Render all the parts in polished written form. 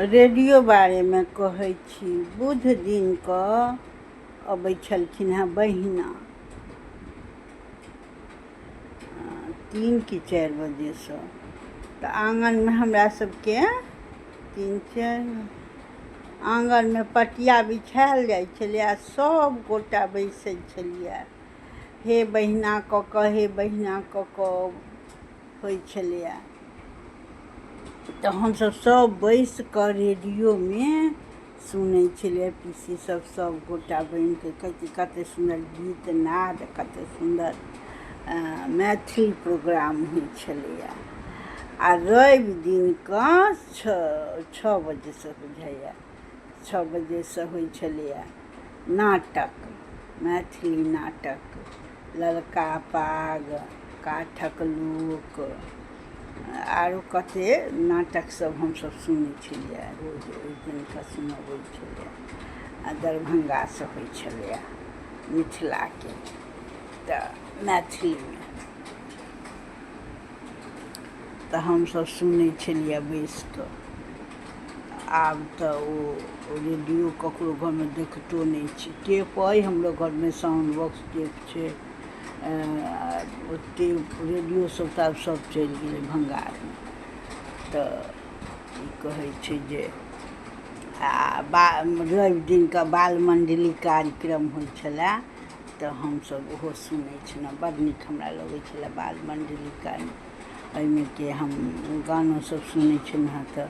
Radio बारेमे कहै छी। बुध दिनकऽ अबै छलखिन हेँ बहिना 3 कि 4 बजेसँ, तऽ आङ्गनमे हमरा सबके 3-4 आङ्गनमे पटिया बिछायल जाइ छलै आ सब गोटा बैसै छलियै। हे बहिना कऽ कऽ, हे बहिना कऽ कऽ होइ छलैया। तऽ हमसब सब बैस कऽ रेडियोमे सुनै छलियै। पीसी सब सब गोटा बनिके कते कते सुन्दर गीत नाद, कते सुन्दर मैथिली प्रोग्राम होइ छलैया। आ रवि दिनकऽ 6 बजेसँ बुझाइया, 6 बजेसँ होइ छलैया नाटक, मैथिली नाटक, ललका पाग, काठक लोक, आरो कते नाटक सब हमसब सुनै छलियै। रोज ओहि दिनके सुनबै छलियै आ दरभंगासँ होइ छलैया मिथिलाके, तऽ मैथिलीमे तऽ हमसब सुनै छलियै बैस कऽ। आब तऽ ओ रेडियो ककरो घरमे देखितो नहि छी। टेप अइ हमरो घरमे, साउंड बॉक्स टेप छै। ओते रेडियो सब तऽ आब सब चलि गेलै भंगारमे। तऽ ई कहै छै जे आ बा रवि दिनके बाल मण्डली कार्यक्रम होइ छलै, तऽ हमसब ओहो सुनै छलहुँ। बड़ नीक हमरा लगै छलै बाल मण्डली कार्यक्रम। एहिमे के हम गानो सब सुनै छलहुँ हँ, तऽ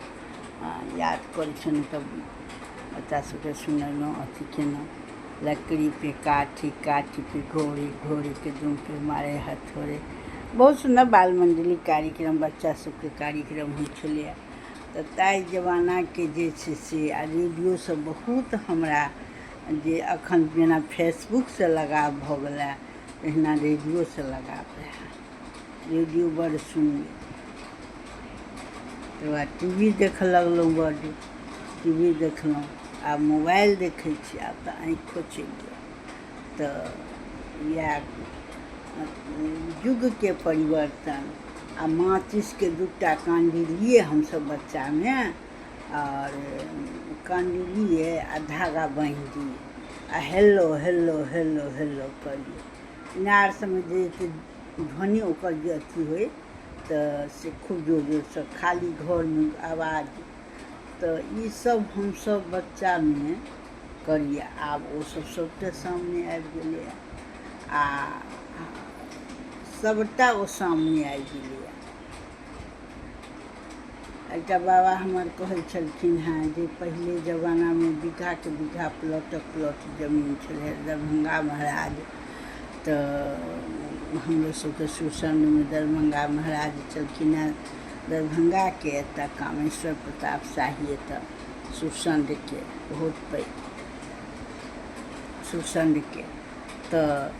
याद करै छलहुँ, तऽ बच्चा सबके सुनेलहुँ, अथी केलहुँ। लकड़ी पे काठी, काठी पे घोड़ी, घोड़ी के दुम पे मारे हथौड़े। बहुत सुन्दर बाल मण्डली कार्यक्रम, बच्चा सबके कार्यक्रम होइ छलैए। तऽ ताहि जमानाके जे छै से आ रेडियोसँ बहुत हमरा जे अखन जेना फेसबुकसँ लगाव भऽ गेलै, तहिना रेडियोसँ लगाव रहए। रेडियो बड़ सुनी। तकर बाद टी वी देखऽ लगलहुँ, बड्ड टी वी देखलहुँ। आब मोबाइल देखै छी, आब तऽ आँखिओ चलि गेल। तऽ इएह युगके परिवर्तन। आ माचिसके 2टा काण्डी लिए हमसभ बच्चामे, आओर काण्डी लिए आ धागा बान्हि दियै आ हेलो हेलो हेलो हेलो करियै। इनार सबमे जे ध्वनि ओकर जे अथी होइ, तऽ से खूब जोर जोरसँ खाली घरमे आवाज। तऽ ईसब हमसब बच्चामे करियै। आब ओसब सबटा सामने आबि गेलैए, आ सबटा ओ सामने आबि गेलैए। एकटा बाबा हमर कहै छलखिन हेँ जे पहिले जमानामे बीघाके बीघा प्लॉटक प्लॉट जमीन छलै दरभंगा महाराज। तऽ हमरो सबके सुसन्नमे दरभंगा महाराज छलखिन हेँ दरभंगाके, एतऽ कामेश्वर प्रताप शाही, एतऽ सुरसंडके बहुत पैघ सुरसंडके तऽ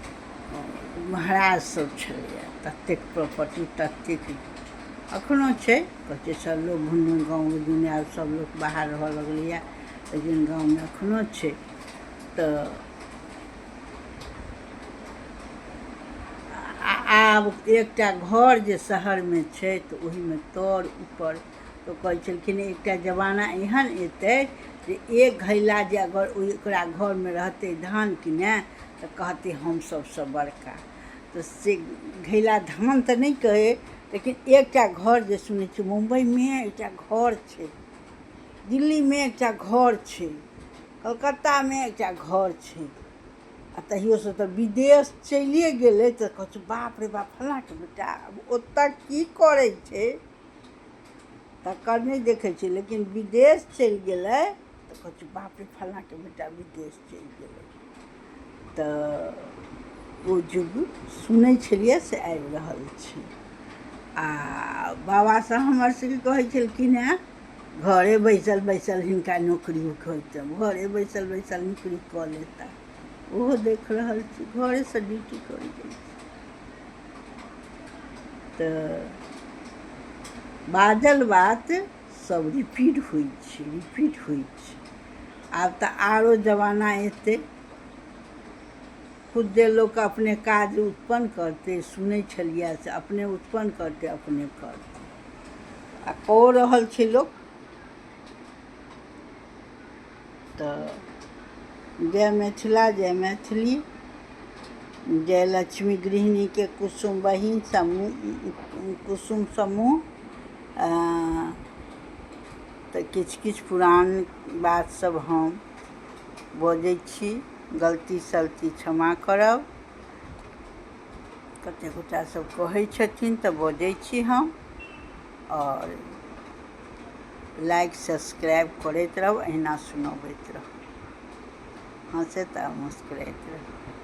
महाराज सब छलैए। ततेक प्रॉपर्टी ततेक एखनो छै। कहै छै सब लोक घुमू गाँव दुनिआ, सब लोक बाहर रहऽ लगलैए, लेकिन गाँवमे एखनो छै। तऽ आब एकटा घर जे शहरमे छै, तऽ ओहिमे तर ऊपर। तऽ कहै छलखिन एकटा जमाना एहन एतै जे एक घैला जे अगर ओकरा घरमे रहतै धान कि ने, तऽ कहतै हम सबसँ बड़का। तऽ से घैला धान तऽ नहि कहै, लेकिन एकटा घर जे सुनै छियै मुम्बइमे एकटा घर छै, दिल्लीमे एकटा घर छै, कलकत्तामे एकटा घर छै, आ तहियोसँ तऽ विदेश चलिए गेलै, तऽ कहै छै बाप रे बाप, फल्लाँके बेटा ओतऽ की करै छै तकर नहि देखै छै, लेकिन विदेश चलि गेलै तऽ कहै छै बाप रे, फल्लाँके बेटा विदेश चलि गेलै। तऽ ओ युग सुनै छलियै से आबि रहल छै। आ बाबा सब हमर सबके कहै छलखिन हेँ, घरे बैसल बैसल हिनका नौकरी होइतनि, घरे बैसल बैसल नौकरी कऽ लेता। ओहो देख रहल छी, घरेसँ ड्यूटी करै जाइ छै। तऽ बाजल बात सब रिपीट होइ छै, रिपीट होइ छै। आब तऽ आरो जमाना एतै, खुदे लोक अपने काज उत्पन्न करतै। सुनै छलियै से अपने उत्पन्न करतै, अपने करतै, आ कऽ रहल छै लोक। तऽ जय मिथिला, जय मैथिली, जय लक्ष्मी गृहिणीके कुसुम बहिन समूह, कुसुम समूह। तऽ किछु किछु पुरान बात सब हम बजै छी, गलती सलती क्षमा करब। कतेक गोटा सब कहै छथिन तऽ बजै छी हम। आओर लाइक सब्सक्राइब करैत रहब, अहिना सुनबैत रहब, हँसैत आ मुस्कुराइत रहब।